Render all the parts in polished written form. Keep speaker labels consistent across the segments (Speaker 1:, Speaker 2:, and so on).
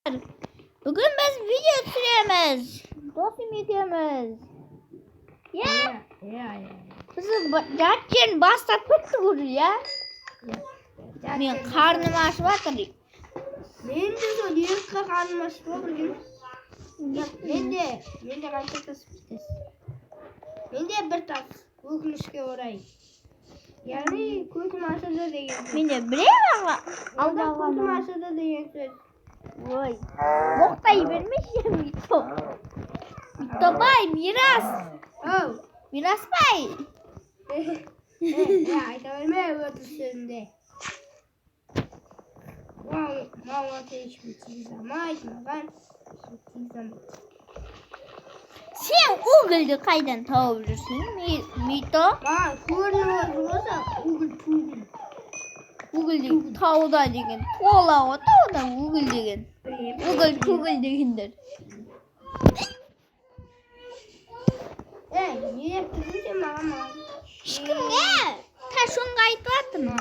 Speaker 1: Бүгін біз видео түсіреміз. Досым екеуміз. Иә?
Speaker 2: Иә, иә.
Speaker 1: Біздің жарты жерін бастап кеттік уже, иә? Мен қарным ашып жатыр.
Speaker 2: Мен де сол екі қарным ашты ғой бір күні. Менде қанша тас тас? Менде бір тас, өкінішке орай. Яғни көзім ашылды деген сөз.
Speaker 1: Менде біреу ақ
Speaker 2: Алда
Speaker 1: алда
Speaker 2: көзім
Speaker 1: ғана.
Speaker 2: ашылды деген сөз.
Speaker 1: Ой. Боқтай бермеші, Мито. Митобай, Мирас.
Speaker 2: Оу.
Speaker 1: Мирасбай.
Speaker 2: Е, айта берме өтірік сөзіңді. Маған ешкім тигізе алмайды, маған ешкім тигізе алмайды.
Speaker 1: Сен угольді қайдан тауып жүрсің, Мито?
Speaker 2: Маған көрініп отыр ғой сол уголь пугіль.
Speaker 1: Уголь деген тауда деген тола ғой, тауда уголь деген.
Speaker 2: Білемін.
Speaker 1: Уголь, куголь дегендер.
Speaker 2: Ей, не деп тұрсың сен маған?
Speaker 1: Ешкімге ташонға айтып жатырмын.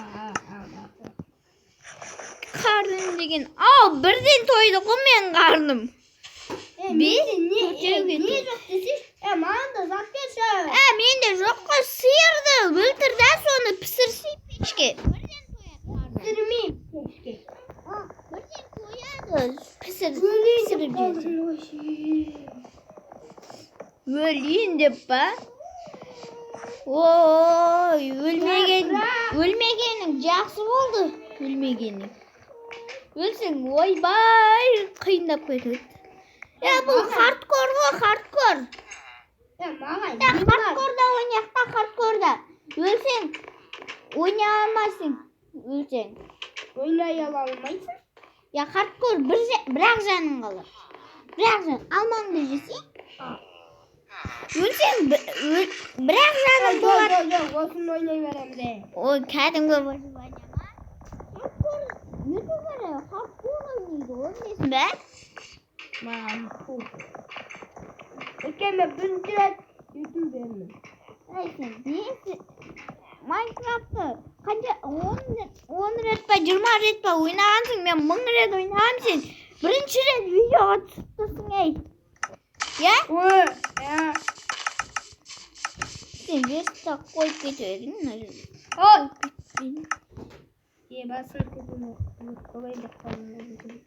Speaker 1: Қарным деген, ау, бірден тойды ғой менің қарным.
Speaker 2: Е,
Speaker 1: Бес,
Speaker 2: менде не,
Speaker 1: төртеу
Speaker 2: е, не
Speaker 1: кетті.
Speaker 2: жоқ десейші. Е, маған да зат берші.
Speaker 1: Ә, менде жоқ қой, сиырды өлтір да соны пісірсей пешке. Бірден тояды қарным.
Speaker 2: Пісірмеймін пешке.
Speaker 1: Бірден тояды. Пісір,
Speaker 2: Өлейін деп
Speaker 1: пісіріп жейсің.
Speaker 2: қалдым вообще.
Speaker 1: Өлейін деп па? Ой, өлмеген,
Speaker 2: Бірақ.
Speaker 1: өлмегенің жақсы болды. Өлмегенің. Өлсең, ойбай, қиындап кетеді. Е, бұл хардкор ғой, хардкор.
Speaker 2: Е, маған
Speaker 1: Е,
Speaker 2: не бар?
Speaker 1: хардкорда ойнайық та, хардкорда. Өлсең, ойнай алмайсың. Өлсең.
Speaker 2: Ойнай ала алмайсың?
Speaker 1: Я хардкор бір, бір-ақ жаның қалады. Бір-ақ жан. Алмаңды жесең. Өлсең, бір-ақ жаның
Speaker 2: Жоқ,
Speaker 1: болады.
Speaker 2: жоқ, жоқ, осыны ойнай беремін де.
Speaker 1: Ой, кәдімгі выживание ма? Хардкор, ютубер хардкор ойнайды ғой, білесің бе?
Speaker 2: Маған пух. Өйткені мен бірінші рет ютубермін.
Speaker 1: Ай, сен несі? Майнкрафтты қанша 10 рет па, 20 рет па ойнағансың, мен 1000 рет ойнағанмын, сен бірінші рет видеоға түсіп тұрсың, ей. Иә?
Speaker 2: Ой, иә.
Speaker 1: Сен верстак қойып кете бердің мына жерге.
Speaker 2: Ой.
Speaker 1: Кетпейді.
Speaker 2: Е, басым көзім өліп деп қалдым.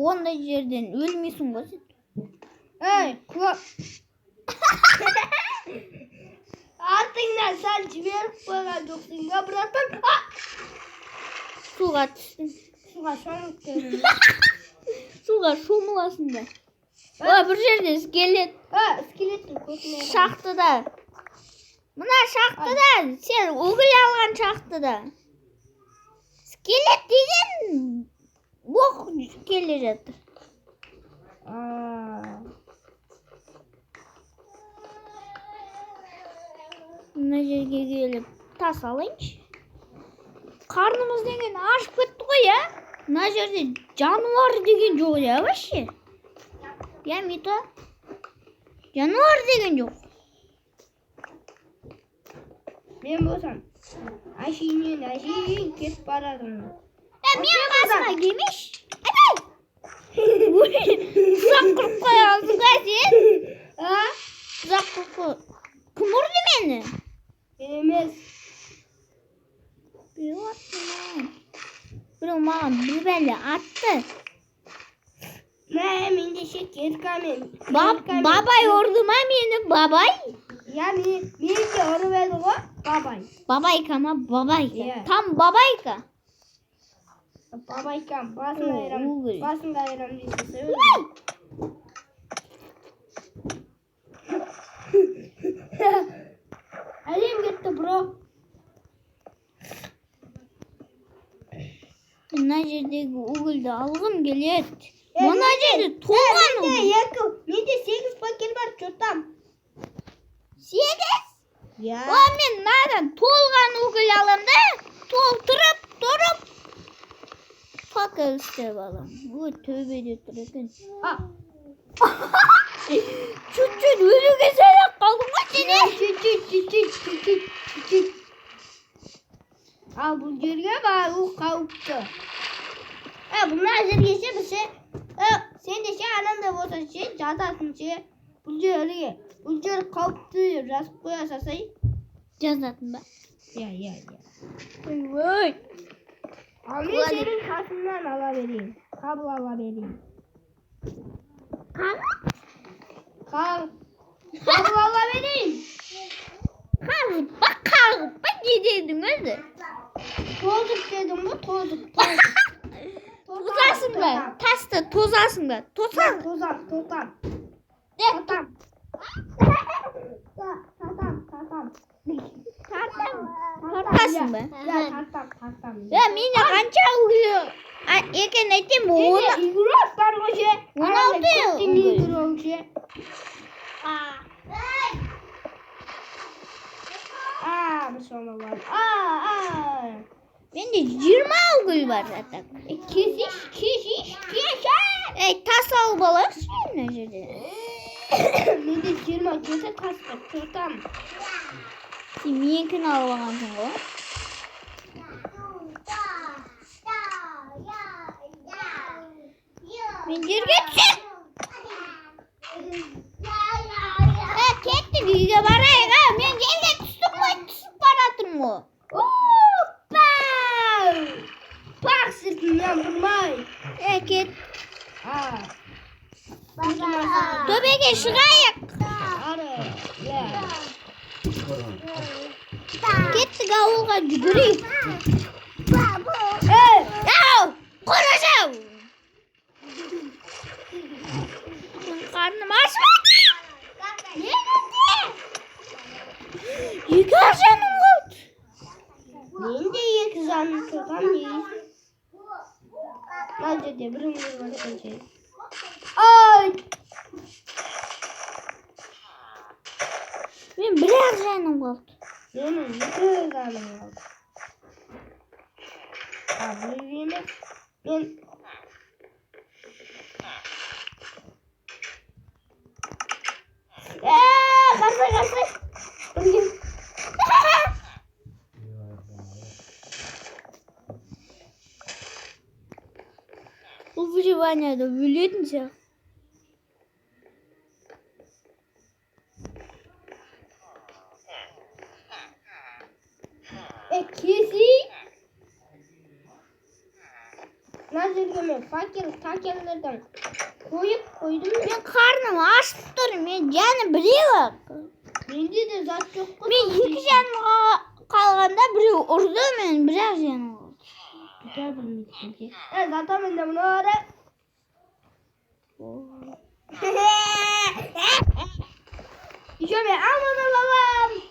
Speaker 1: Ондай жерден өлмейсің ғой сен.
Speaker 2: Ей, құла. Артыңнан сәл жіберіп қойған жоқсың ба, братан? А!
Speaker 1: Суға түстің.
Speaker 2: Суға шомылып келдім.
Speaker 1: Суға шомыласың да. Ой, бір жерде скелет.
Speaker 2: А, скелеттің көтіне.
Speaker 1: Шахтада. Мына шахтада сен уголь алған шахтада. Скелет деген оқ келе жатыр.
Speaker 2: А.
Speaker 1: Мына жерге келіп тас алайыншы. Қарнымыз деген ашып кетті ғой, иә? Мына жерде жануар деген жоқ, иә, вообще? Иә, Мито? Жануар деген жоқ.
Speaker 2: Мен болсам, әшейіннен әшейін кетіп баратырмын.
Speaker 1: Ә, мен қасыма келмеші. Айбай! Тұзақ құрып қойғансың ба сен?
Speaker 2: А?
Speaker 1: Тұзақ құрып қой. Кім ұрды мені?
Speaker 2: Мен емес.
Speaker 1: Біреу атты маған. Біреу маған бір бәле атты.
Speaker 2: Мә, менде ше киркамен.
Speaker 1: Бабай ұрды ма мені? Бабай?
Speaker 2: Я, мен де ұрып еді ғой, бабай.
Speaker 1: Бабайка ма? Бабайка.
Speaker 2: Иә.
Speaker 1: Там бабайка.
Speaker 2: Бабайкам, басын
Speaker 1: О,
Speaker 2: айырам,
Speaker 1: уголь.
Speaker 2: басын айырам десе.
Speaker 1: Ой!
Speaker 2: Әлем кетті, бро.
Speaker 1: Мына жердегі угольді алғым келеді.
Speaker 2: Е,
Speaker 1: Мына жерде толған
Speaker 2: Менде
Speaker 1: уголь.
Speaker 2: екі, менде 8 факел бар, че там?
Speaker 1: 8?
Speaker 2: Я.
Speaker 1: О, мен мынадан толған уголь алам да, толтырып тұрып факел істеп алам. Ой, төбеде тұр екен.
Speaker 2: А,
Speaker 1: Чуть-чуть өлуге сәл-ақ қалдың ғой сен, е?
Speaker 2: чуть-чуть, чуть-чуть, чуть-чуть, чуть-чуть. Ал бұл жерге бару қауіпті. Ә, мына жерге ше, біз ше, ә, Жазатын ше. Бұл жерге, бұл жер қауіпті деп жазып қоя салсай.
Speaker 1: Жазатын ба?
Speaker 2: Иә, иә, иә.
Speaker 1: Ой.
Speaker 2: Ал мен сенің қасыңнан ала берейін. Қабыл ала берейін.
Speaker 1: Қағып.
Speaker 2: Қабыл ала берейін.
Speaker 1: Қағып па, қағып па, не дедің өзі?
Speaker 2: Тозып дедім ғой, тозып, тозып.
Speaker 1: Тозасың ба? Тасты тозасың ба? Тозаң.
Speaker 2: Тозам, тозам.
Speaker 1: Де,
Speaker 2: Татам. Татам, татам.
Speaker 1: тартам. Тартасың ба?
Speaker 2: Иә, тартам, тартам.
Speaker 1: Е, менде қанша уголь екен айтайын ба?
Speaker 2: Сенде
Speaker 1: Оны
Speaker 2: игрок бар ғой ше.
Speaker 1: 16
Speaker 2: Көптен
Speaker 1: уголь.
Speaker 2: игрок ше. А, бір соны бар. А, а.
Speaker 1: Менде 20 уголь бар зато.
Speaker 2: Кесиш, кесиш, кесиш.
Speaker 1: Ей, тас алып алайықшы мына жерде.
Speaker 2: Менде 27 тас бар, тотам.
Speaker 1: Сен менікін алып алғансың ғой. Мен жерге түсем. Е, кеттік үйге барайық. А, мен жерге түстім ғой, түсіп бара жатырмын ғой.
Speaker 2: Опа! Пах сыртынан бұрмай.
Speaker 1: Е, кет.
Speaker 2: А.
Speaker 1: Төбеге шығайық.
Speaker 2: Ары. Иә.
Speaker 1: Кеттік ауылға жүгірейік.
Speaker 2: Ей!
Speaker 1: Ау, қорашау. Қарным ашып жатыр.
Speaker 2: Не менде?
Speaker 1: Екі ақ жаным қалды.
Speaker 2: Менде екі жаным тұрған не? Мына жерде бір өмір бар екен ше. Ай!
Speaker 1: Мен бір ақ жаным қалды.
Speaker 2: Менің екі жаным қалды. А, біреу емес. Мен қарсы, қарсы. Өлген.
Speaker 1: Бұл выживанияда өлетін сияқты.
Speaker 2: Е, кеси. Мына жерге мен факел, такелерден қойып қойдым.
Speaker 1: Мен қарным ашып тұр. Мен жаным біреу ақ.
Speaker 2: Менде де зат жоқ қой.
Speaker 1: Мен екі жаным қалғанда біреу ұрды, мен бір ақ жаным қалды.
Speaker 2: Біте білмейді екен. Е, зато менде мына бар. Еще мен алмаз аламын.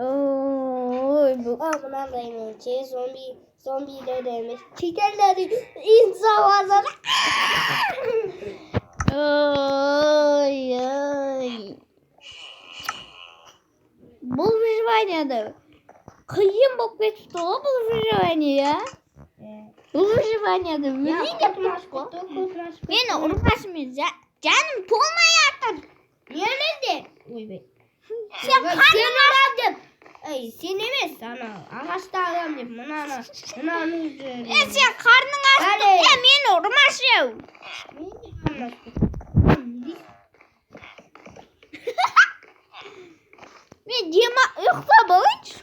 Speaker 1: Ой, бұл
Speaker 2: Aa, мынандай мен ше зомби, зомbilер емес. Читерлер инсан.
Speaker 1: Ой, ой. Бұл выживанияда қиын болып кетіпті ғой бұл выживание, иә? Бұл выживанияда өлейін деп тұрмыз ғой. Мені ұрмашы, мен жаным толмай жатыр.
Speaker 2: Менде. Ойбай.
Speaker 1: Сен
Speaker 2: Сен адам деп. Ей, сен емес, ана ағашта адам деп мынаны, мынаны.
Speaker 1: Е, сен қарның ашты.
Speaker 2: Бәле.
Speaker 1: Е, мені ұрмашы.
Speaker 2: Мен де қарным ашты. Не дейсің?
Speaker 1: Мен дема ұйықтап алайыншы.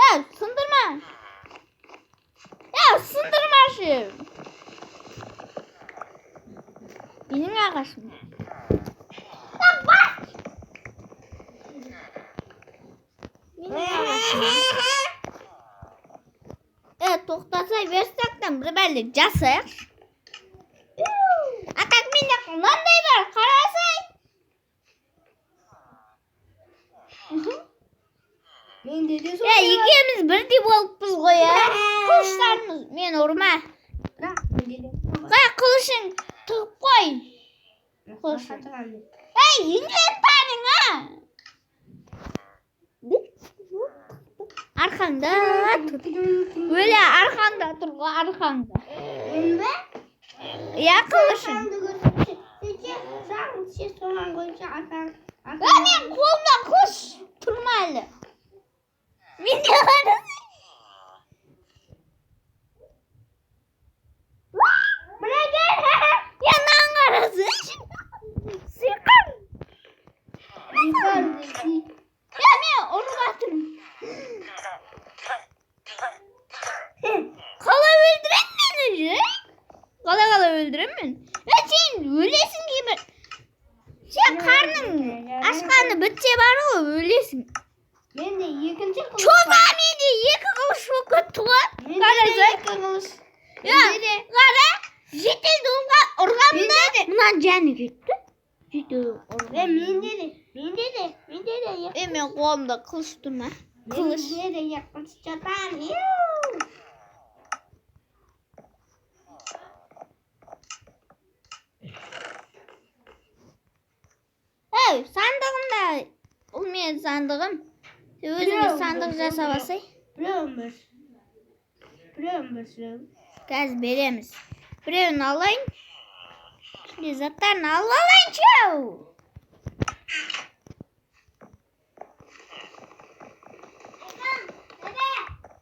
Speaker 1: Е, сындырма. Е, сындырмашы. Менің ағашым. Та бас! Менің ағашым. Е, тоқтаса верстактан бір бәле жасайықшы. А так менде мынандай бар, қарасай.
Speaker 2: Менде де
Speaker 1: Е,
Speaker 2: сондай бар.
Speaker 1: екеуміз бірдей болыппыз ғой, ә? Қылыштарымыз, мен ұрма.
Speaker 2: Бірақ менде де.
Speaker 1: Қай қылышың тығып қой. Қылышың. Ей, инвентарыңа. Арқаңда тұр. Өле, арқаңда тұр ғой, арқаңда.
Speaker 2: Мен бе?
Speaker 1: Иә, қылышың.
Speaker 2: Арқаңды көрсетші. Сен ше, саған ше соған қойшы арқаң.
Speaker 1: Е, мен қолымда қылыш тұрма әлі. Мен Менде қарасай.
Speaker 2: Мына кел.
Speaker 1: Я, мынаған қарасайшы. Сиқыр.
Speaker 2: Сиқыр.
Speaker 1: Я, мен ұрып жатырмын. Қалай өлтіремін мен уже? Қалай өлтіремін мен? Е, сен өлесің кейбір. Сен қарның ашқаны бітсе бар ғой, өлесің.
Speaker 2: Менде екінші қылыш.
Speaker 1: Чё за, менде екі қылыш болып кетті ғой.
Speaker 2: Менде де
Speaker 1: Қарасай.
Speaker 2: екі қылыш.
Speaker 1: Я,
Speaker 2: Менде де.
Speaker 1: қара, жетелді ұрғанда мынаның жаны кетті. Жетелді
Speaker 2: Е,
Speaker 1: ұрған.
Speaker 2: менде де. Менде де. Менде де екі.
Speaker 1: Е, мен қолымда қылыш тұр ма? Қылыш.
Speaker 2: Менде де екі қылыш жатыр. Иу.
Speaker 1: Ей, сандығымда, бұл менің сандығым. Сен өзіңе
Speaker 2: Біреу,
Speaker 1: сандық
Speaker 2: біреу,
Speaker 1: жасап
Speaker 2: біреу.
Speaker 1: алсай.
Speaker 2: Біреуін бір. Біреуін бір біреу.
Speaker 1: Қазір береміз. Біреуін алайын. Ішінде заттарын алып алайыншы. Ау.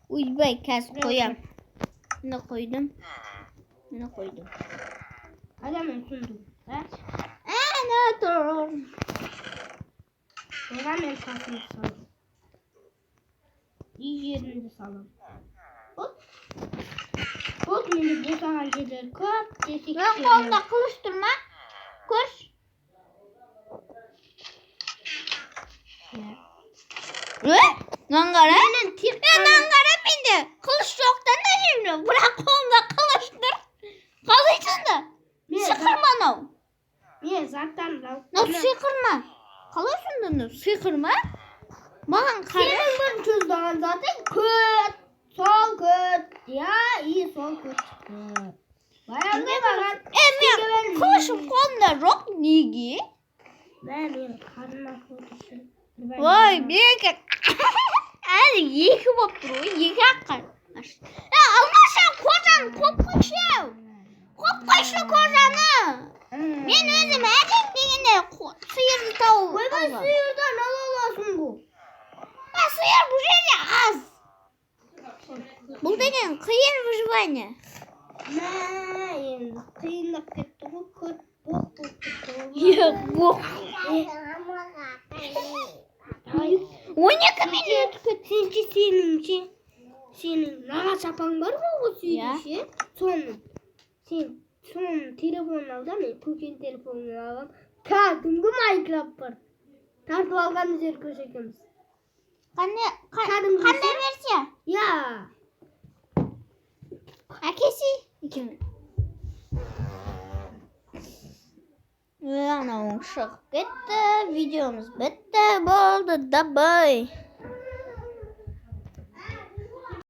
Speaker 1: Ойбай, қазір қоям. Міне қойдым. Міне қойдым.
Speaker 2: Адамның сундук. А?
Speaker 1: Әне тұр.
Speaker 2: Оған мен тасымды саламын. Үй жерімді саламын. Вот. Вот, менде босаған жерлер көп десек.
Speaker 1: Менің қолымда қылыш тұр ма? Көрші.
Speaker 2: Иә.
Speaker 1: Е, мынаны қара.
Speaker 2: Менің тек
Speaker 1: Е, мынаны қара, менде қылыш жоқ та мына жерде. Бірақ қолымда қылыш тұр. Қалай сонда?
Speaker 2: Мен
Speaker 1: Сиқыр ма мынау?
Speaker 2: Мен заттарымды алып
Speaker 1: Мынау сиқыр ма? Қалай сонда мынау сиқыр ма? Маған қара.
Speaker 2: Сенің бір сөздаған затың көт, сол көт, я и сол көт шықты. Баяғыда маған
Speaker 1: Е, мен қылышым қолымда жоқ, неге?
Speaker 2: Мә, мен қарным ашып отыр.
Speaker 1: Ой, менікі әлі екі болып тұр ғой, екі ақ қар. Е, алмашы, кожаны қойып қойшы. Қойып қойшы кожаны. Мен өзім әдем дегенде сиырды тауып
Speaker 2: Ойбай,
Speaker 1: алғам.
Speaker 2: сиырдан ала аласың ғой.
Speaker 1: А, сиыр бұл жерде аз. Бұл деген қиын выживание.
Speaker 2: Мә, енді қиындап кетті ғой, көт боқ болып кетті ғой.
Speaker 1: Е, боқ.
Speaker 2: Давай.
Speaker 1: 12 минут.
Speaker 2: Сен ше, сенің ше, сенің нағашы апаң бар ғой осы үйде
Speaker 1: Иә.
Speaker 2: ше, соны сен соның телефонын ал да, мен көкенің телефонын аламын. Кәдімгі Майнкрафт бар, тартып алғанбыз Еркөш екеуміз.
Speaker 1: Қандай
Speaker 2: Кәдімгі
Speaker 1: қандай
Speaker 2: ше?
Speaker 1: Версия?
Speaker 2: Иә.
Speaker 1: Әкесі екен. Е, анауың шығып кетті. Видеомыз бітті. Болды, давай.